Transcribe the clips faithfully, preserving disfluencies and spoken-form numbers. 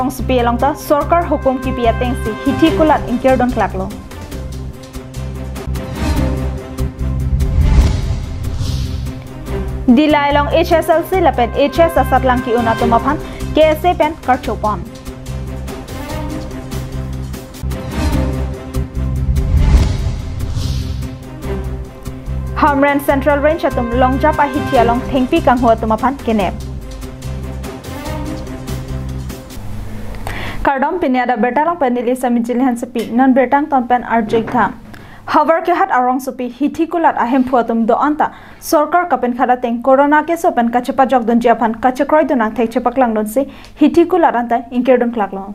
Rongsopi along ta sorkar hukum kipi atengsi hithi kulat ingkirdun klaklo. Dillai along H S L C lapen H S asatlang ki-un atum aphan K S A pen karchopon. Hamren Central Range atum longjap ahithi along thengpi kanghu atum aphan kenep. Kardom, pini adak birta along pen neli Sami Jili Hansepi, non birta angton pen arju-ik tha. Howraghat arongsopi hithi kulat ahemphu atum do-an ta sorkar kapenkhat ateng corona keso pen kachepajokdunji aphan kachekroidun angthek chepaklangdunsi hithi kulat anta ingkirdun klaklo.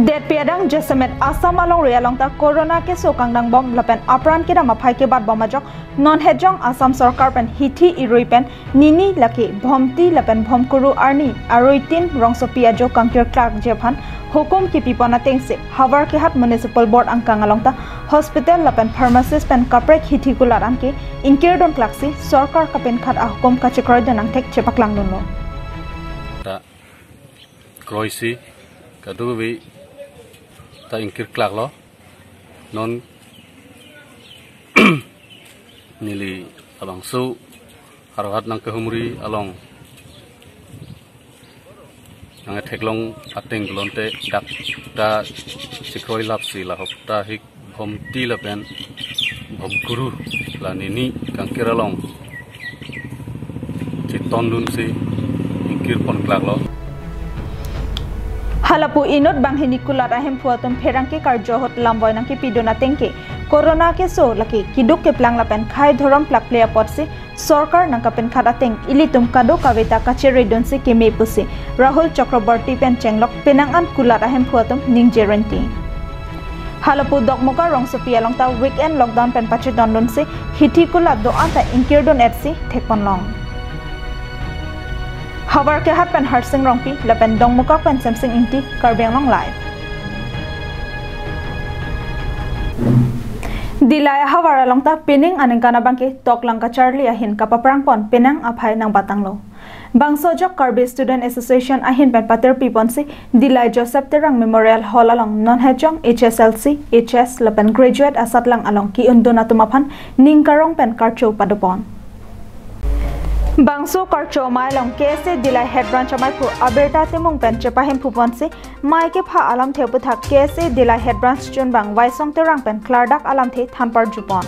Detpi adang jasemet Assam alongri along ta corona keso kangdangbom lapen apran kedam aphai kebatbom ajok non hetjong Assam sorkar pen hithi irui pen nini lake bhomti lapen bhomkuru arni aruitin rongsopi ajo kangkir klakji aphan hukum kipipon atengsi Howraghat Municipal Board angkang along ta hospital lapen pharmacist pen kaprek hithi kulat anke ingkirdun klaksi sorkar kapenkhat ahukum kachekroidun angthek chepaklangdunlo. Ta kroisi kadokave ta ingkir klaklo. Non neli labangso Howraghat nangkehumri along nangtheklong ateng pulote dak ta chekroi lapsi lahok ta hik bhomti lapen bhomkuru la nini kangkir along chetongdunsi ingkirpon klaklo. Halapu inut banghini kulat ahemphu atum pherangke karjo ahut lamvoi nangkipidun atengke corona keso lake keduk keplang lapen khei dhorom plakple apotsi sorkar nangkapenkhat ateng ilitum kadokave ta kacheredunsi keme pusi Rahul Chakraborty pen chenglok penang an kulat ahemphu atum ningje renti. Halapu Dokmoka rongsopi along ta weekend lockdown pen pachetongdunsi hithi kulat do-an ta ingkirdun etsi thekponlong. Howraghat pen Harsing Rongpi lapen Dokmoka pen Semsing Ingti, Karbi Anglong Live. Dillai ahavar along ta pining aningkan abangke toklang kacharli ahin kapaprangpon penang aphai nangbatanglo. Bangso ajok Karbi Student Association ahin pen patirpiponsi Dillai Joseph Terang Memorial Hall along non hetjong H S L C, H S lapen graduate asatlang along ki-undun atum aphan ning karong pen karcho padopon. Bangso karcho amei along K S A Dillai Head Branch ameiphu Abirta Timung pen chepahemphuponsi mei kepha alamthe aputhak K S A Dillai Head Branch chunbang Waisong Terang pen klardak alamthe thanparjupon.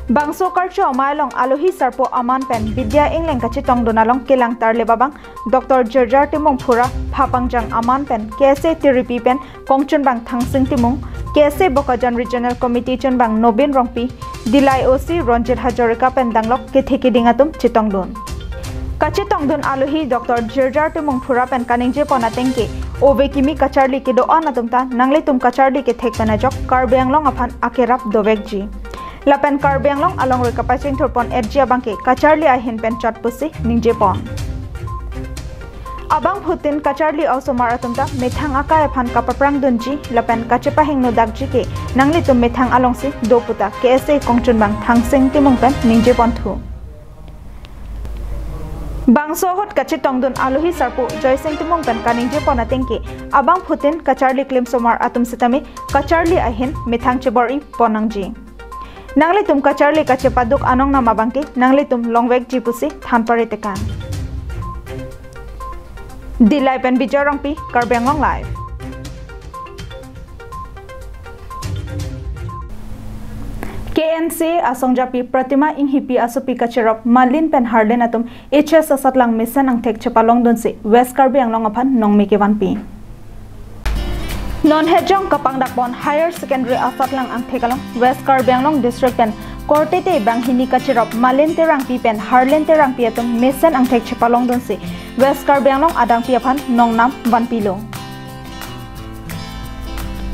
Bangso karcho amei along alohi sarpo aman pen Bidya Engleng kachetongdun along kelang tarlip abang Doctor Jirjar Timung Phura, phapangjang aman pen K S A tiripi pen kongchunbang Thangsing Timung, K S A Bokajan Regional Committee chunbang Nobin Rongpi, Dillai O C Ranjit Hazarika pen danglok kethe keding atum chetongdun. Kachetongdun alohi Doctor Jirjar Timung Phura pen kaningjepon atengke, ove kimi kacharli kedo-an atum ta nanglitum kacharli kethek pen ajok Karbi Anglong aphan akerap dovekji. Lapen Karbi Anglong alongri kapachingthurpon etji abangke kacharli ahin pen chot pusi ningjepon. Abangphutin kacharli osomar atum ta methang akai aphan kapaprangdunji lapen kachepahingnodakji ke nanglitum methang alongsi do puta K S A kongchunbang Thangsing Timung pen ningjeponthu. Bangso ahut kachetongdun alohi sarpo Joysing Timung pen kaningjepon atengke, abangphutin kacharli klim osomar atum sitame kacharli ahin methang chebor-ipon nangji. Nanglitum kacharli kachepaduk anong nam abangke nanglitum longvekji pusi thanpari tekang. Dillai pen Bijoy Rongpi, Karbi Anglong Live. K N C A asongjapi Pratima Enghipi asopi kacherop Malin pen Harlin atum H S asatlang mesen angthek chepalongdunsi West Karbi Anglong aphan nongme kevanpi. Non hetjong kapangdakpon higher secondary asatlang angthek along West Karbi Anglong district pen korte te banghini kacherop Malin Terangpi pen Harlin Terangpi atum mesen angthek chepalongdunsi West Karbi Anglong adangpi aphan nongnam vanpilo.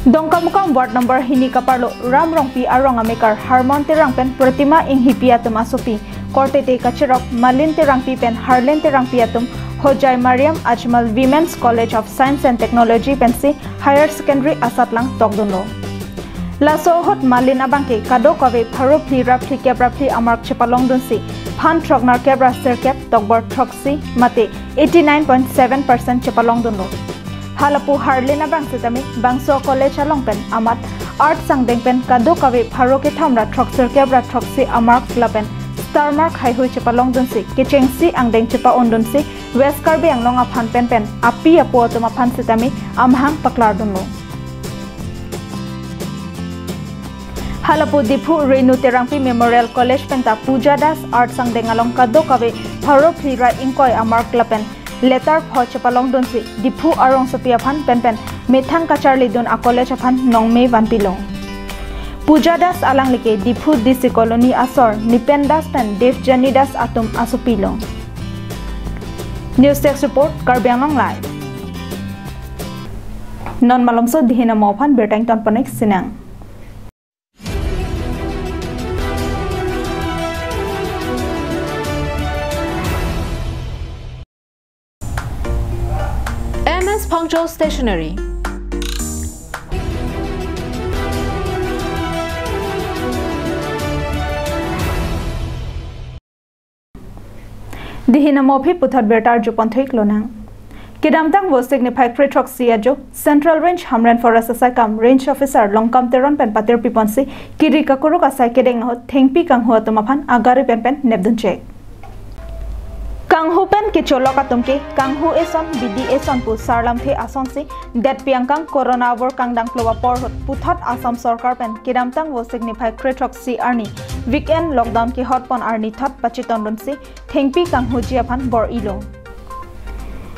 Dongkamukam ward number hini kaparlo Ram Rongpi arong amekar Harmon Terang pen Pratima Enghipi atum asopi korte te kacherop Malin Terangpi pen Harlin Terangpi atum Hojai Mariam Ajmal Women's College of Science and Technology pensi higher secondary asatlang tokdunlo. Laso ahut Malin abangke kadokave pharo phli ra phlikep ra phli amark chepalongdunsi aphan throknerkep ra sirkep tokbor throksi mate eighty nine point seven percent chepalongdunlo. Halapu harlin abang sitame bangso college along pen amat Arts angdeng pen kadokave pharo kethom ra throksirkep ra throksi a-mark lapen star mark haihui chepalongdunsi kechengsi angdeng chepa-ondunsi West Karbi Anglong aphan pen pen api apo atum aphan sitame amahang paklardunlo. Halapu Diphu Renu Terangpi Memorial College penta Puja Das Arts angdeng along kadokave pharo phli ra ingkoi a-mark lapen letter pho chepalongdunsi Diphu arongsopi aphan pen pen methang kacharlidun a-college aphan nongme vanpilo. Puja Das alanglike Diphu D C Colony asor Nipen Das pen Devjani Das atum asopilo. News Desk Report, Karbi Anglong Live. Non malomso dihin amo aphan birta ingtonpon-ik sinang. M S Phangcho Stationery. Dihin amo aphi puthot birta arjupon thu-ik lonang. Kedamtang Vosik niphai krethroksi ajo Central Range Hamren Forest asaikam Range Officer Longkam Teron pen patirpiponsi kiri kakuruk asai kedeng ahut thengpi kanghu atum aphan agari pen pen nepdunchek. Kanghu pen kecholok atum ke kanghu eson bidi eson pu sarlamthe asonsi detpi angkang corona avur kangdangplo apor ahut puthot Assam sorkar pen kedamtang Vosik niphai krethroksi arni weekend lockdown kehotpon arni thot pachitondunsi thengpi kanghuji aphan bor-ilo.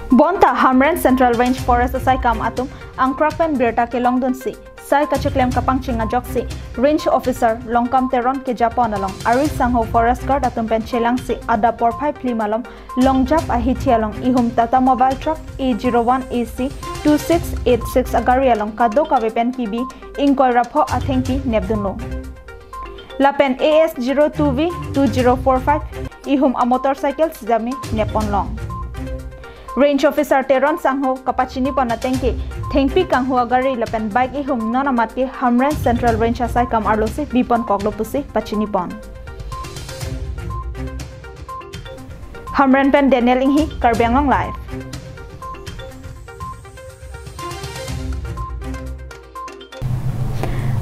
Bonta Hamren Central Range Forest asaikam atum angkrak pen birta kelongdunsi sai kachiklem kapangcheng ajoksi Range Officer Longkam Teron kejapon along ari sangho Forest Guard atum pen chelangsi adap porphai phli malom longjap ahithi along ihum Tata Mobile Truck A zero one A C two six eight six agari along kadokave pen kibi ingkoi ra pho athengpi nepdunlo. Lapen A S zero two V two zero four five ihum a-motorcycle sitame nepponlong. Range Officer Teron sangho kapachinipon ateng ke thengpi kanghu agari lapen bike ihum non amat ke Hamren Central Range asaikam arlosi biponkoklo pusi pachinipon. Hamren pen Daniel Inghi, Karbi Anglong Live.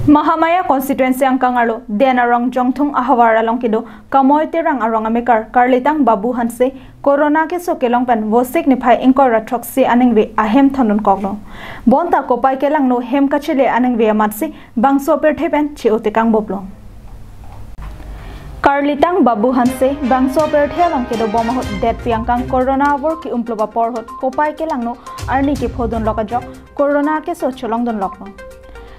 Mahamaya constituency angkang arlo Den Arong Jongthung ahavar along kedo Kamoi Terang arong amekar Karlitang Babu Hanse corona keso kelong pen Vosik niphai ingkoi ra throksi aningve ahem thondun koklo. Bonta kopai kelangno hem kachele aningve amatsi bangso apirthe pen che-o tekangboplo. Karlitang Babu Hanse bangso apirthe along kedobom ahut detpi angkang corona avur ke-umplo apor ahut kopai kelangno arni kephodunlok ajok corona keso cholongdunloklo.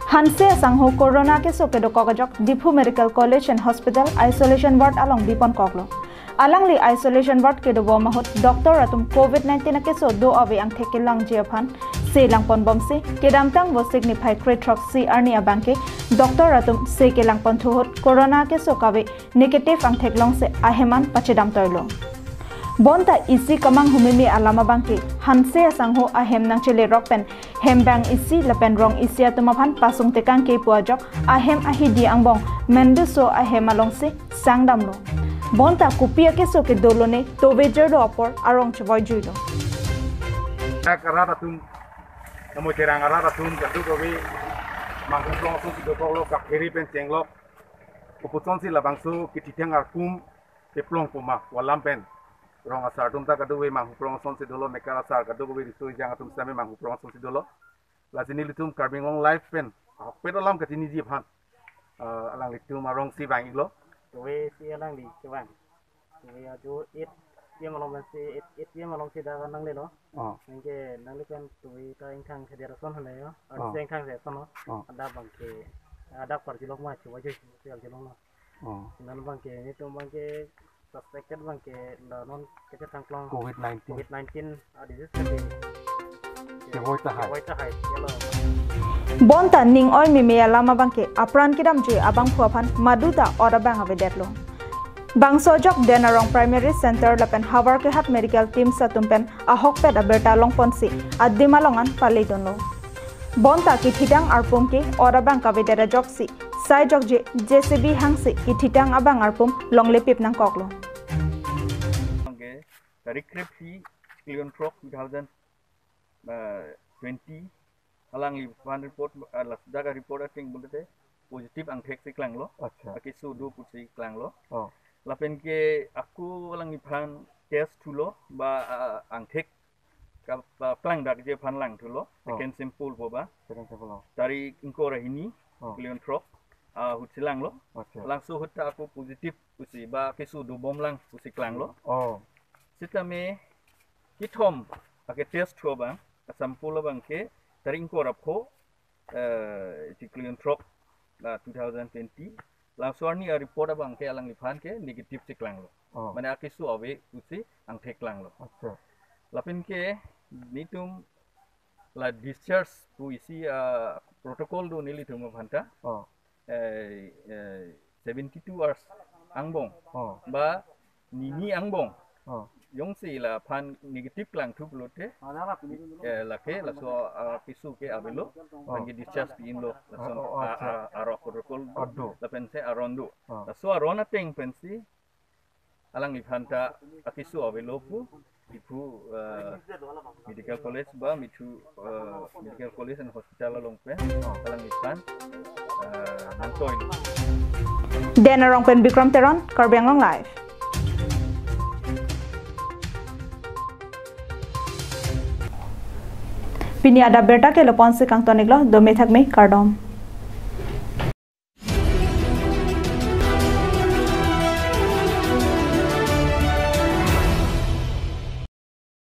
Hanse asangho corona keso kedokok ajok Diphu Medical College and Hospital isolation ward along biponkoklo. Alangli isolation ward kedobom ahut doctor atum covid nineteen akeso do ave angthek kelangji aphan se langponbomsi kedamtang Vosik niphai krethroksi arni abangke doctor atum se kelangponthu ahut corona keso kave negative angthek longsi ahem an pachedamtoilo. Bonta isi kamanghu meme alam abangke Hanse asangho ahem nangchelerok pen hembang isi lapen rong isi atum aphan pasung tekangke pu ajok ahem ahidi angbong Menduso ahem alongsi sangdamlo. Bonta kopi akeso kedolone tove jerdo apor arong chevoijuilo. Dak arat atum, Kamoi Terang arat atum kadokave Manghu Krongson si dokoklo, kaphere pen chenglok. Koputsonsi labangso kethithang arpum keplong puma pu alam pen rong asar atum ta kadokave Manghu Krongson si dolo, mekar asar kadokave riso ejang atum sitame Manghu Krongson si dolo. Lasi nelitum Karbi Anglong Live pen ahokpet alam kachiniji aphan, ah, alanglitum arong si vang-iklo. Tove si alangli kevang. Tove ajo eight P M along si, eight, eight P M along si dak nanglelo. Oh. Anke nangli pen tove ta ingthang thedet ason hale yo. Oh. Arsi ingthang thedet ason lo. Oh. Adap abangke, adap karjulok ma chuwa je, si karjuloklo. Oh. Non abangke, netum abangke suspected abangke la non kachethanglong covid nineteen. Covid nineteen a disease ke. Kevoi tahai. Kevoi tahai, yalo. Bonta ning oi meme alam abangke apran kedamjui abangphu aphan maduta ot abang avedetlo. Bangso ajok Den Arong Primary Center lapen Howraghat Medical Teams atum pen ahokpet abirta longponsi adim along an paledunlo. Bonta kethithang arpum ke ot abang kavedet ajoksi sai jokje J C B hangsi kethithang abang arpum longlepip nangkoklo. Tarik kre phli, klio throk two thousand twenty, alangliphan report, ah, last dak report ateng pulote positive angthek si klanglo. Acha. Akeso do pusi klanglo. Oh. Lapen ke ako alangliphan test thulo ba, ah, angthek ka, ah, klang dakji aphan langthulo. Oh. Second sample po ba. Second sample, oh. Tarik ingkoi ra hini, oh, klio throk, ah, ahut si langlo. Acha. Labangso ahut ta ako positive pusi ba akeso dobomlang pusi klanglo. Oh. Sitame kethom ake test thu abang, sample abang ke tarik ingkoi ra pho, eh, iti klio throk, ah, two thousand twenty. Labangso arni a-report abang ke alangliphan ke negative si klanglo. Oh. Mane akeso ave pusi angthek klanglo. Acha. Lapen ke nelitum la discharge pu isi, ah, protocol do nelitum aphanta. Oh. Eh, eh, seventy-two hours angbong. Oh. Ba nini angbong. Oh. Jongsi laphan negative klangthu pulote, eh, lake laso, ah, akeso ke avelo, oh, aphan ke discharge pi-inlo, lason, oh, oh, ah, acha, ah, aro protocol do, oh, do, lapensi aron do. Oh. Laso aron ateng pensi alangliphan ta akeso avelo pu, Diphu, eh, Medical College ba Mithu, eh, Medical College and Hospital along pen, oh, alangliphan, eh, nangtoi. Dena Rong pen Bikram Teron, Karbi Anglong Live. Pini adap abirta ke lapu-an si kangton-iklo, dome thakme, kardom.